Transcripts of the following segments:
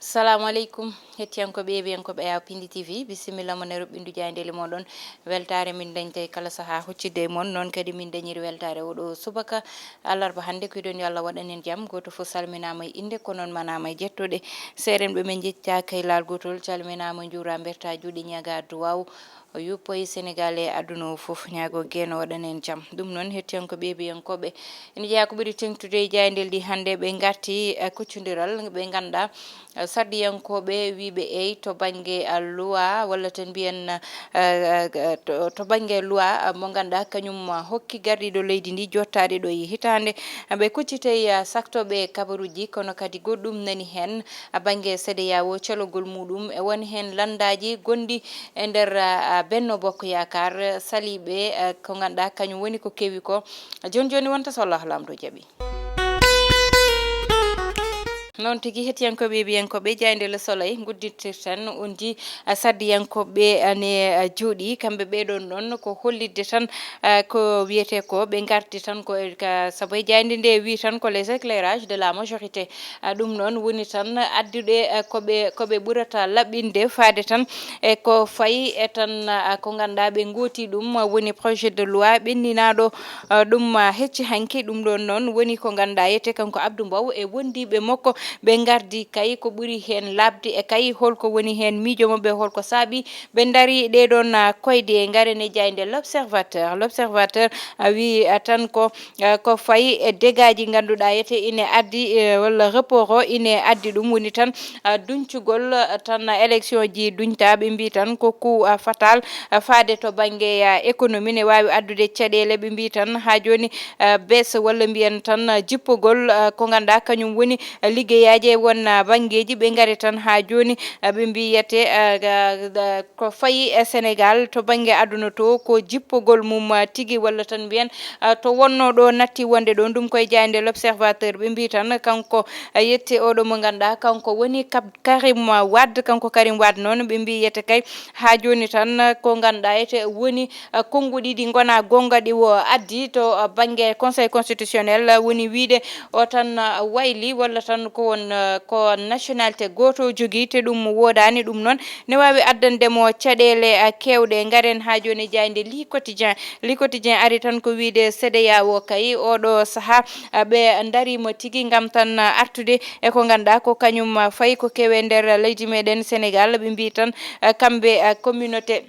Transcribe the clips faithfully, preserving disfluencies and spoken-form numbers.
Salamu aleykum, hettiyankoɓe, yeeɓiyankoɓe Yaw Pindi T V, bisimilla mon e roɓɓindu jaayndeeli moɗon. Weltaare min dañta e kala sahaa huccidde e mon, noon kadi min dañiri weltaare oɗo subaka alarba hannde. Ko yiɗon yo Allah waɗan en jam, gooto fof salminaama e innde, ko noon manaama e jettude. Seerenɓe men njettaaka e laal gootol, calminaama, njuura, mberta juuɗe, ñaga duwaaw, o yuppoyi Senegal e aduna o fof, ñaago geeno waɗan en jam. Ɗum noon, hettiyankoɓe, yeeɓiyankoɓe, ene jeyaa ko ɓuri teŋtude e jaayndeeli ɗi hannde, ɓe ngarti, eh, kuccondiral, ɓe ngannduɗaa, eh, sarɗiyankooɓe wiiɓe eey to bannge, eh, loi, walla tan mbiyen, eh, eh, to, to bannge loi, eh, mo ngannduɗaa kañum, eh, hokki gardiiɗo leydi ndi jottaade ɗo e hitaande. Eh, ɓe kuccitey, eh, saktooɓe kabaruuji, kono kadi goɗɗum nani heen, eh, bannge CEDEAO, calogol muɗum, e won heen lanndaaji gonɗi e nder, eh, Benno Bokk Yaakaar, saliiɓe, eh, ko ngannduɗaa kañum woni ko kewi ko. Jooni jooni wonta so Allah Laamɗo jaɓi. Noon tigi, hettiyankooɓe, yeeɓiyankooɓe, jaaynde Le Soleil ngudditirten on ji, a, sardiyankooɓe, a, ne, a, jooɗi. Kamɓe ɓee ɗoon noon ko hollitde tan, a, ko wiyetee ko ɓe ngarti tan ko e ka, sabu e jaaynde nde wi tan ko les éclairages de la majorité. A, ɗum noon woni tan addude, a, ko ɓe, ko ɓe ɓurata laɓɓinde faade tan e ko fayi e tan, a, ko ngannduɗaa ɓe ngooti ɗum, a, woni projet de loi ɓenninaaɗo. Uh, ɗum, uh, hecci hanki. Ɗum ɗon noon woni ko ngannduɗaa yete kanko Abdou Mbow e wondiiɓe makko, ɓe ngardi kay ko ɓuri heen laaɓde e kay holko woni heen miijo maɓɓe, holko saaɓi ɓe ndari ɗee ɗoon, uh, koyɗe. Ngaren e jaaynde L'Observateur. L'Observateur, uh, wi, uh, tan ko, uh, ko fayi e dégâtji ngannduɗaa yete ine addi, uh, walla report o ine addi ɗum woni tan, uh, duñcugol, uh, tan élection ji duñta. Ɓe mbi tan ko coup, uh, fatal, uh, faade to bannge, uh, économie ne waawi addude caɗeele. Ɓe mbi tan haa jooni, uh, baisse walla mbiyen tan, uh, jippogol, uh, ko ngannduɗaa kañum woni, uh, liggeyaaji e won, uh, banngeeji. Ɓe ngari tan haa jooni, uh, ɓe mbi yete, uh, ga-, ga-, ko fayi e Senegal to bannge aduna to ko jippogol mum, uh, tigi walla tan mbiyen, uh, to wonno ɗo natti wonde ɗon. Ɗum koye jaaynde L'Observateur. Ɓe mbi tan kanko, uh, yette oɗo mo ngannduɗaa kanko woni Kab-, Karim Wade. Kanko Karim Wade noon ɓe mbi yete kay haa jooni tan ko ngannduɗaa yete woni, uh, konnguɗi ɗi ngonaa goonga ɗi o addi to, uh, bannge Conseil Constitutionnel, uh, woni wiyde o tan, uh, wayli walla tan ko won, uh, ko nationalité gooto o jogii te ɗum woodaani. Ɗum noon ne waawi addande mo caɗeele, uh, keewɗe. Ngaren haa jooni e jaaynde Le Quotidien. Le Quotidien ari tan ko wiyde CEDEAO kay oɗo sahaa, uh, ɓe ndariima tigi ngam tan, uh, artude e ko ngannduɗaa ko kañum, uh, fayi ko kewe nder leydi meɗen Senegal. Ɓe mbi tan, uh, kamɓe, uh, communauté,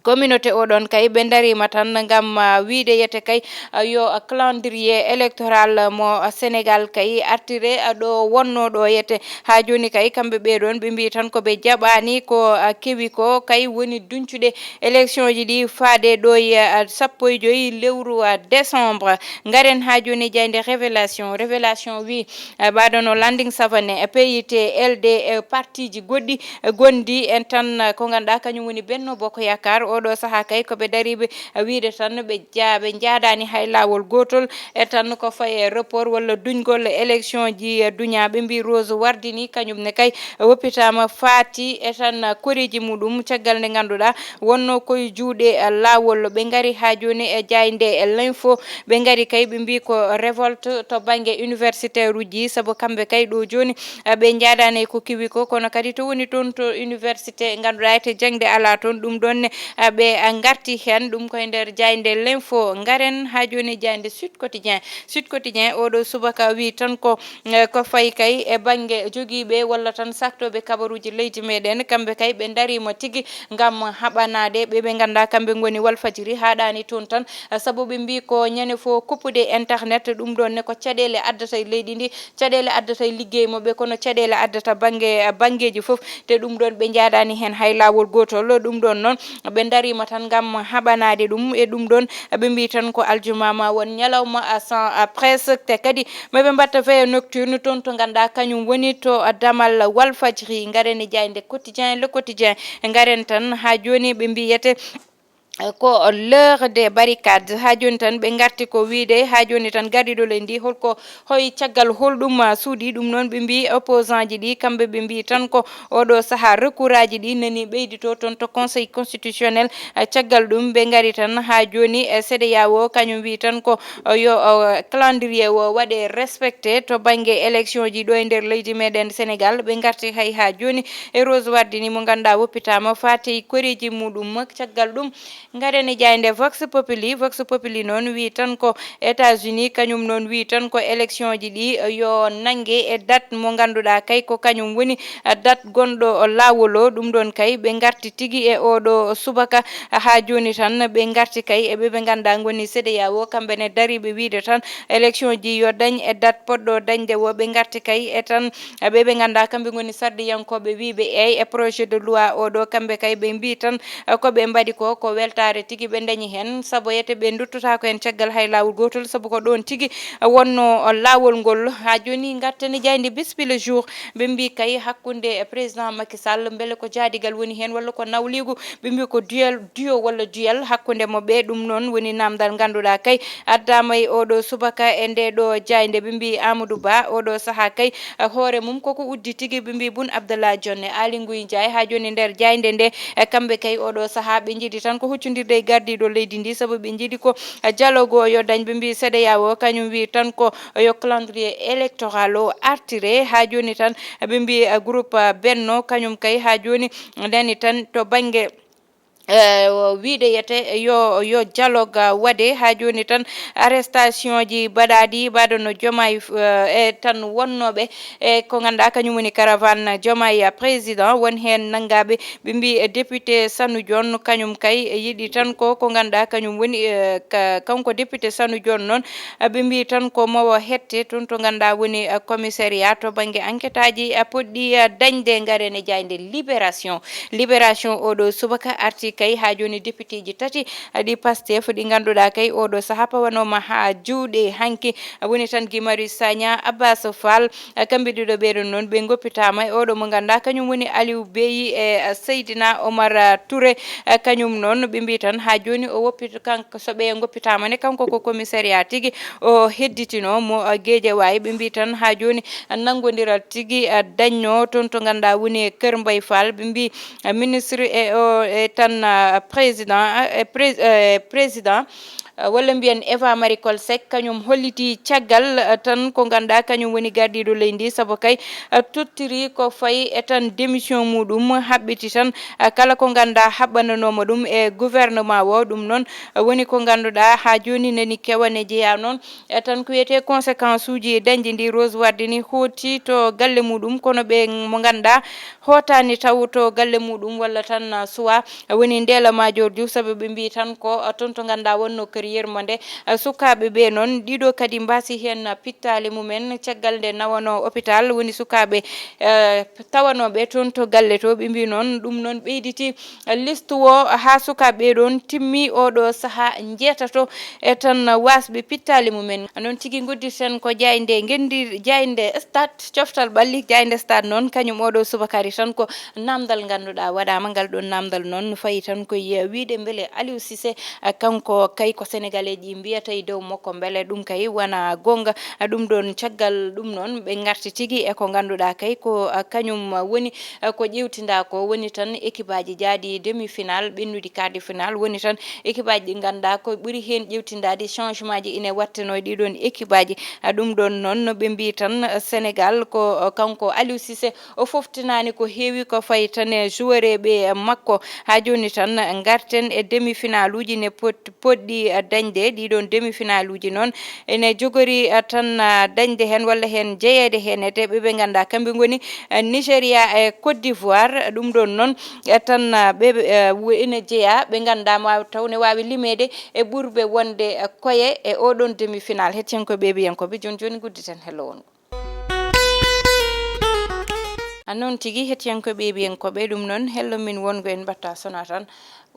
communauté oɗon kay ɓe ndariima tan ngam, uh, wiyde yete kay, uh, yo, uh, calendrier électoral mo, uh, Senegal kay artire, uh, ɗo wonno ɗo yete. Haa jooni kay kamɓe ɓee ɗoon ɓe mbi tan ko ɓe jaɓaani ko, uh, kewi ko kay woni duñcude élection ji ɗi faade ɗo e, uh, sappo e joy lewru, uh, décembre. Ngaren haa jooni e jaaynde Révélation. Révélation wi, eh, ɓaɗo no Landing Savané, eh, P I T, L D, eh, partiji goɗɗi, eh, gonɗi en tan, eh, ko ngannduɗaa kañum woni Benno Bokk Yaakaar. Oɗo sahaa kay ko ɓe dariiɓe, eh, wiyde tan ɓe ja-, ɓe njaadaani hay laawol gootol e tan ko faye report walla duñgol élection ji, eh, duñaa. Ɓe mbi Rose Wardini kañum ne kay, eh, woppitaama faati e tan, eh, koreeji muɗum caggal nde ngannduɗaa wonno koye juuɗe, eh, laawol. Ɓe ngari haa jooni e jaaynde, eh, L'Info. Ɓe ngari kay, ɓe mbi ko révolte to bannge universitaire uji, sabu kamɓe kay ɗo jooni, eh, ɓe njaadaani ko kewi ko, kono kadi to woni toon to université, ngannduɗaa ete jaŋde alaa toon, ɗum ɗoon ne, eh, ɓe, eh, ngarti heen. Ɗum koye nder jaaynde L'Info. Ngaren haa jooni e jaaynde Sud Quotidien. Sud Quotidien oɗo subaka wi tan ko, eh, ko fayi kay e bannge jogiiɓe walla tan saktooɓe kabaruuji leydi meɗen, kamɓe kay ɓe ndariima tigi ngam haɓanaade ɓe ɓe ngannduɗaa kamɓe ngoni Walfadjiri. Haaɗaani toon tan, sabu ɓe mbi ko ñande fof kuppude internet, ɗum ɗoon ne ko caɗeele addata e leydi ndi, caɗeele addata e liggey maɓɓe, kono caɗeele addata bannge, banngeeji fof, te ɗum ɗoon ɓe njaadaani heen hay laawol gootol. Ɗum ɗoon noon ɓe ndariima tan ngam haɓanaade ɗum, e ɗum ɗoon ɓe mbi tan ko aljuma ma won ñalawma, a, sans, a, presse, te kadi ma ɓe mbatta veillée nocturne toon to ngannduɗaa kañum woni to damal Walfadjri. Ngaren e jaaynde Quotidien, Le Quotidien, ngaren tan haa jooni ɓe mbiyete eh, ko l'heure des barricades. Haa jooni tan ɓe ngarti ko wiyde, haa jooni tan gardiiɗo leydi ndi, holko, hoy caggal holɗum, ah, suuɗi? Ɗum noon ɓe mbii opposant ji ɗi, kamɓe ɓe mbii tan ko oɗo sahaa recours aji ɗi nani ɓeydito toon to Conseil constitutionnel. Eh, caggal ɗum ɓe ngari tan haa jooni e C E D E A O, kañum wii tan ko, eh, yo, eh, calendrier o waɗe respecté to bannge élection ji ɗo e nder leydi meɗen Sénégal. Ɓe ngarti hay haa jooni e Rose Wardini mo ngannduɗaa woppitaama faati koreeji muɗum. Caggal ɗum, ngaren e jaaynde Vox Populi. Vox Populi noon wii tan ko États-Unis, kañum noon wii tan ko élection ji ɗi, eh, yo nannge e date mo ngannduɗaa kay ko kañum woni, eh, date gonɗo laawol o. Ɗum ɗoon kay ɓe ngarti tigi e oɗo subaka. Haa jooni tan ɓe ngarti kay e ɓe ɓe ngannduɗaa ngoni C E D E A O, kamɓe ne dariiɓe wiyde tan élection ji yo dañ e date poɗɗo dañde o. Ɓe ngarti kay e tan ɓe ɓe ngannduɗaa kamɓe ngoni sarɗiyankooɓe wiyɓe eey e projet de loi oɗo, kamɓe kay ɓe mbii tan, eh, ko ɓe mbaɗi ko, ko weltaare tigi ɓe ndañi heen, sabu etee ɓe nduttotaako heen caggal hay laawol gootol, sabu ko ɗoon tigi, eh, wonnoo laawol ngol. Haa jooni ngarten e jaaynde Bispi le jour, ɓe mbii kay hakkunde, eh, président Macky Sall, mbele ko jaadigal woni heen walla ko nawliigu, ɓe mbii ko duel, duo walla duel hakkunde mo ɓe. Ɗum noon woni naamndal ngannduɗaa kay addaama e oɗo subaka e nde ɗo jaaynde. Ɓe mbii Amadou Ba oɗo sahaa kay, eh, hoore mum koko uddi tigi, ɓe mbii Boun Abdallah Dionne, Aly Ngouille Ndiaye. Haa jooni nder jaaynde nde, eh, kamɓe kay oɗo sahaa ɓe njiɗi tan ko huccondirde e gardiiɗo leydi ndi, sabu ɓe njiɗi ko, eh, dialogue o yo dañ. Ɓe mbii C E D E A O kañum wii tan ko yo calendrier électoral o artire. Haa jooni tan, eh, ɓe mbii, eh, groupe, eh, Benno kañum kay haa jooni nani tan to bannge, eh, o wiide yete yo, yo dialogue, ah, waɗe. Haa jooni tan arrestation ji mbaɗaaɗi, mbaɗono Diomaye, eh, e tan wonnooɓe e ko ngannduɗaa kañum woni caravane Diomaye président, won heen nanngaaɓe, ɓe mbii, eh, député Sanu Dione kañum kay yiɗi tan ko, ko ngannduɗaa kañum woni, eh, ka-, kanko député Sanu Dione noon, eh, ɓe mbii tan ko mo o hette toon to ngannduɗaa woni, eh, commissariat to bannge enquête aji, eh, poɗɗi, eh, dañde. Ngaren e jaaynde Libération. Libération oɗo subaka arti kay haa jooni député ji tati, eh, ɗi Pastef ɗi ngannduɗaa kay oɗo sahaa pawanooma haa juuɗe hanki, eh, woni tan Guy Marius Sagna, Abbas Fall, eh, kamɓe ɗiɗo ɓeeɗo noon ɓe ngoppitaama e oɗo mo ngannduɗaa kañum woni Aliou Bey e, eh, Seydina Omar, eh, Touré, eh, kañum noon ɓe mbii tan haa jooni o woppito kanko, so ɓe ngoppitaama ne kanko ko commissariat tigi o hedditino mo, eh, Guédiawaye. Ɓe mbii tan haa jooni nanngondiral tigi, eh, dañno toon to ngannduɗaa woni Kër Mbaye Fall. Ɓe mbii, eh, ministre e o, e tan, eh, président, eh, prés-, eh, président, eh, walla mbiyen Eva Marie Coll Seck, kañum holliti caggal, eh, tan ko ngannduɗaa kañum woni gardiiɗo leydi ndi, sabu kay, eh, tottiri ko fayi e tan démission muɗum, haɓɓiti tan, eh, kala ko ngannduɗaa haɓɓananooma ɗum e gouvernement o. Ɗum noon, eh, woni ko ngannduɗaa haa jooni nani kewane jeyaa noon, e tan ko wiyetee conséquence uji dañde ndi Rose Wardini hooti to galle muɗum, kono ɓe mo ngannduɗaa hootaani taw to galle muɗum walla tan, ah, suwaa woni Ndella Madior Diouf, sabu ɓe mbii tan ko, ah, toon to ngannduɗaa wonnoo kër yërmande, ah, sukaaɓe ɓe noon, ɗiɗo kadi mbaasi heen, ah, pittaali mumen caggal nde nawanoo hôpital, woni sukaaɓe, eh, tawanooɓe toon to galle to. Ɓe mbii noon ɗum noon ɓeyditi liste o haa sukaaɓe ɓe ɗoon timmi oɗo sahaa njeetato e tan waasɓe pittaali mumen. Noon tigi nguddirten ko jaaynde ngenndi, jaaynde Stade, coftal ɓalli, jaaynde Stade noon kañum oɗo subakari tan ko naamndal ngannduɗaa waɗaama. Ngal ɗoon naamndal noon no fayi tan koye wiyde mbele Aliou Cissé, eh, kanko kay ko Sénégalais ji mbiyata e dow makko, mbele ɗum kay wona goonga. Ɗum ɗoon caggal ɗum noon ɓe ngarti tigi e ko ngannduɗaa kay ko, eh, kañum woni, eh, ko ƴeewtindaa ko woni tan équipe aji jaaɗi demi-finale, ɓennuɗi quart de finale, woni tan équipe aji ɗi ngannduɗaa ko ɓuri heen ƴeewtindaade changement ji ine waɗtenoo e ɗii ɗoon équipe aji. Ah, ɗum ɗoon noon no ɓe mbii tan, eh, Sénégal ko, eh, kanko Aliou Cissé o foftinaani ko heewi ko fayi tan e joueur ɓe makko. Haa jooni tan ngarten e demi-finale uji ne pot-, poɗɗi, eh, dañde. Ɗii ɗoon demi-finale uji noon ene jogori, eh, tan, ah, dañde heen walla heen jeyeede heen e ɓe ɓe ngannduɗaa kamɓe ngoni, eh, Nigéria e Côte d'Ivoire. Ɗum ɗoon noon, eh, tan, ah, ɓe, ɓe, eh, wo-, ene jeyaa ɓe ngannduɗaa ma taw ne waawi limeede e ɓurɓe wonde, eh, koye e oɗoon demi-finale. Hettiyankooɓe, ɓeeɓiyankooɓe, jooni jooni ngudditen hello wongo. A noon tigi, hettiyankooɓe, ɓeeɓiyankooɓe, ɗum noon hello min wongo en mbatta sona tan.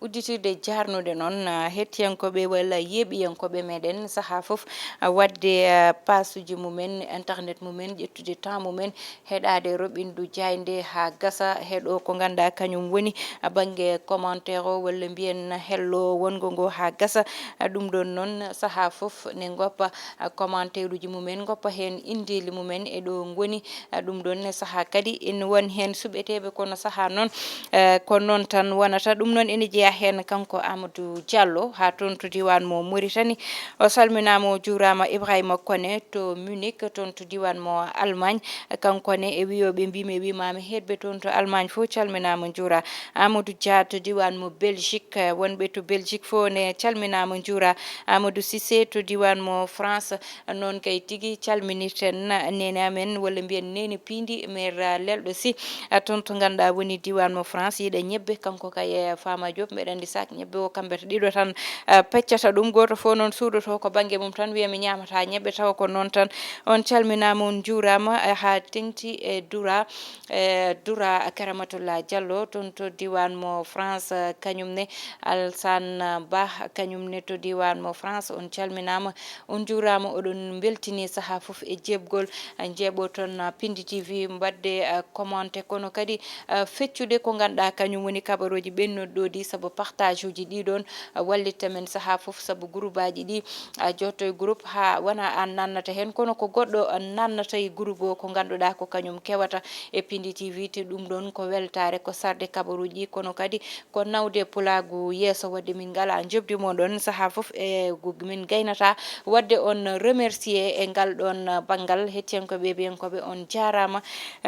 Udditirde jaarnude noon, ah, hettiyankooɓe walla yeeɓiyankooɓe meɗen sahaa fof, ah, waɗde, ah, paasuuji mumen, internet mumen, ƴettude temps mumen, heɗaade roɓindu jaaynde haa gasa, heɗo ko ngannduɗaa kañum woni, ah, bannge commentaire o walla mbiyen hello wonngo ngo haa gasa. Ah, ɗum ɗoon noon sahaa fof ne ngoppa, ah, commentaire uji mumen, ngoppa heen inndeeli mumen e ɗo ngoni. Ah, ɗum ɗoon ne sahaa kadi ene won heen suɓeteeɓe, kono sahaa noon, eh, ko noon tan wonata. Ɗum noon ene jeyaa heen kanko Amadou Diallo haa toon to diiwaan mo Mauritanie. O salminaama, o juuraama. Ibrahima Kone to Munich, toon to diiwaan mo Allemagne. Kanko ne e wiyooɓe mbimi e wimaami heedɓe toon to Allemagne fof calminaama, njuura. Amadou Dia to diiwaan mo Belgique, eh, wonɓe to Belgique fof ne calminaama, njuura. Amadou Cissé to diiwaan mo France, noon kay tigi calminirten neene amen, walla mbiyen neene piindi, maire, ah, Lelɗo Sy, ah, toon to ngannduɗaa woni diiwaan mo France, yiɗa ñebbe, kanko kay e Fama Diop, mbeɗa anndi sac ñebbe o, kamɓe to ɗiɗo tan, ah, peccata ɗum, gooto fof noon suudoto ko bannge mum tan, wiya mi ñaamata ñebbe, tawa ko noon tan. On calminaama, on njuuraama, ah, haa teŋti e Dura, e Dura Karamatullah Diallo, toon to diiwaan mo France, ah, kañum ne Alsane Ba, kañum ne to diiwaan mo France, on calminaama. On njuuraama, oɗon mbeltini sahaa fof e jeeɓgol, eh, njeeɓo toon, eh, Pindi T V, mbaɗde, eh, commenté, kono kadi, eh, feccude ko ngannduɗaa kañum woni kabaruuji ɓennuɗi ɗo ɗi, sabu partage uji ɗi ɗoon, eh, wallitta men sahaa fof, sabu groupe aji ɗi, a jotto e groupe haa wona aan nannata heen, kono ko goɗɗo, eh, nannata e groupe o ko ngannduɗaa ko kañum kewata e Pindi T V, te ɗum ɗoon ko weltaare, ko sarde kabaruuji ɗi, kono kadi ko nawde pulaagu yeeso. Waɗde min ngalaa njoɓdi mooɗon sahaa fof e gu-, min gaynata waɗde on remercier e ngal ɗoon banngal. Hettiyankooɓe e ɓiyankooɓe, on jaaraama.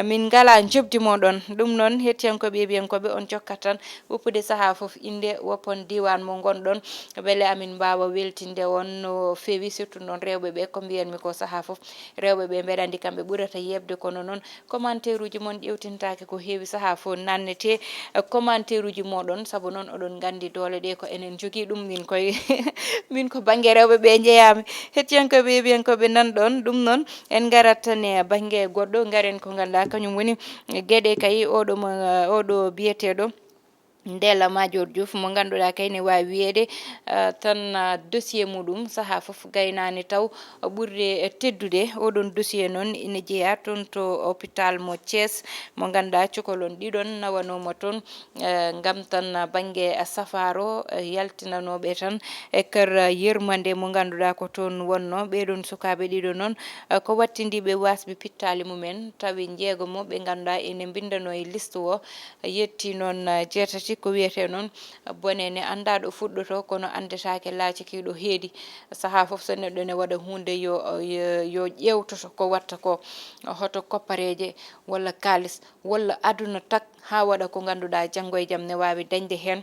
Min ngalaa njoɓdi mooɗon. Ɗum noon, hettiyankooɓe e ɓiyankooɓe, on jokkat tan woppude sahaa fof innde, woppon diiwaan mo ngonɗon, mbele amin mbaawa weltinde on no feewi, surtout noon rewɓe ɓe, ko mbiyanmi ko sahaa fof, rewɓe ɓe mbeɗa anndi kamɓe ɓurata yeeɓde, kono noon commentaire uji mon ƴewtintaake ko heewi, sahaa fof nannete, eh, commentaire uji mooɗon, sabu noon oɗon nganndi doole ɗe ko enen njogii ɗum, min koye, min ko bannge rewɓe ɓe njeyaami. Hettiyankooɓe e ɓiyankooɓe nan ɗoon, ɗum noon en ngarat tan e bannge goɗɗo, ngaren ko ngannduɗaa kañum woni geɗe kay oɗo mo, oɗo biyeteeɗo Ndella Madior Diouf, mo ngannduɗaa kay ne waawi wiyeede, eh, tan, eh, dossier muɗum sahaa fof gaynaani taw ɓurde teddude. Oɗon dossier noon ina jeyaa toon to hôpital mo Thiès, mo ngannduɗaa cukalon ɗiɗon nawanooma toon, eh, ngam tan bannge safaaro, eh, yaltinanooɓe tan e kar yërmande mo ngannduɗaa ko toon wonnoo. Ɓee ɗoon sukaaɓe ɗiɗo noon, eh, ko wattindiiɓe waasɓe pittaali mumen, tawi njeego mo ɓe ngannduɗaa ene mbinndanoo e liste o, yetti noon, eh, jeetati, ko wiyetee noon, eh, bone ne anndaa ɗo fuɗɗotoo, kono anndetaake laacakiiɗo heedi. Sahaa fof so neɗɗo ne waɗa huunde yo, yo, yo ƴeewtoto ko watta ko, hoto koppareeje walla kaalis walla aduna tak haa waɗa ko ngannduɗaa janngo e jam ne waawi dañde heen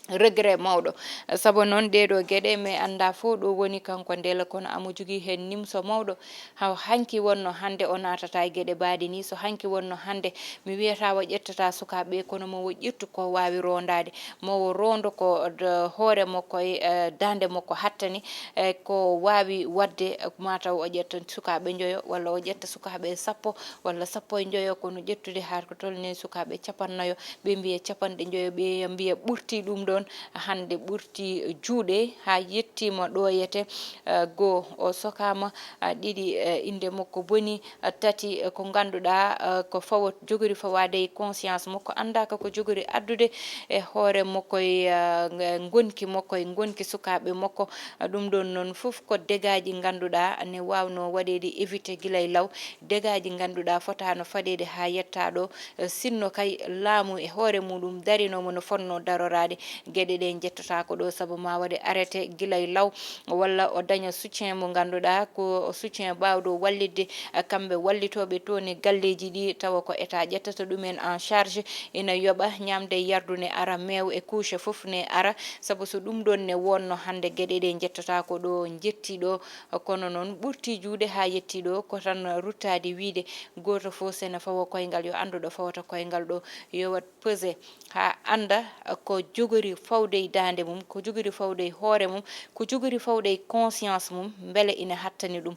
regret mawɗo. Sabu noon ɗee ɗoo geɗe mi anndaa fof ɗo woni kanko Ndella, kono amo jogii heen nimso mawɗo. Haw hanki wonno hannde o naatata e geɗe baaɗe nii, so hanki wonno hannde mi wiyata o ƴettata sukaaɓe ɓe, kono mo o ƴettu ko waawi rondaade, mo o rondo ko d-, hoore makko e, eh, daande makko hattani, eh, ko waawi waɗde, eh, mataw o ƴetta sukaaɓe njoyo walla o ƴetta sukaaɓe sappo walla sappo e njoyo, kono ƴettude haa ko tolni sukaaɓe capannayo, ɓe mbiya capanɗe njoyo, ɓe mbiya ɓurti ɗum ɗoon, hannde ɓurti juuɗe haa yettiima ɗo yete, eh, goo o sokaama, ah, ɗiɗi, eh, innde makko boni, ah, tati, eh, ko ngannduɗaa, ah, ko fawa-, jogori fawaade e conscience makko, anndaaka ko jogori addude e hoore makko e, ah, ngonki makko e ngonki sukaaɓe makko. Ah, ɗum ɗoon noon fof ko dégâts ji ngannduɗaa ne waawnoo waɗeede éviter gila e law, dégâts ji ngannduɗaa fotaano faɗeede haa yettaa ɗo, eh, sinno kay laamu e hoore muɗum darinooma no fotnoo daroraade, geɗe ɗe njettotaako ɗo, sabu ma waɗe arrêté gila e law, walla o daña soutien mo ngannduɗaa ko soutien baawɗo wallitde, eh, kamɓe wallitooɓe toon e galleeji ɗi, tawa ko état ƴettata ɗumen en charge, ina yoɓa ñaamde e yardu ne ara, meew e couche fof ne ara, sabu so ɗum ɗoon ne wonno hannde geɗe ɗe njettotaako ɗo, njetti ɗo, kono noon ɓurti juuɗe haa yetti ɗo, ko tan ruttaade wiyde gooto fof so ene fawa koyngal yo anndu ɗo fawata koyngal ɗo, yo waɗ pesé haa annda ko jogori fawde e daande mum, ko jogori fawde e hoore mum, ko jogori fawde e conscience mum, mbele ina hattani ɗum.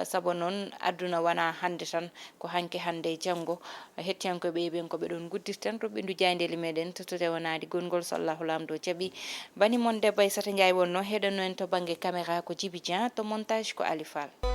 Sabu noon, aduna wonaa hannde tan, ko hanki hannde e janngo. Hettiyankooɓe ɓen ko ɓe ɗoon nguddirten, ɗo ɓe ndu jaayndeeli meɗen, tottude wonaa di gonngol, so Allahu Laamɗo jaɓi. Bani mon debbo Aissata Ndiaye wonno heɗanno en to bannge caméra, ko Djiby Dieng to montage, ko Ali Fall.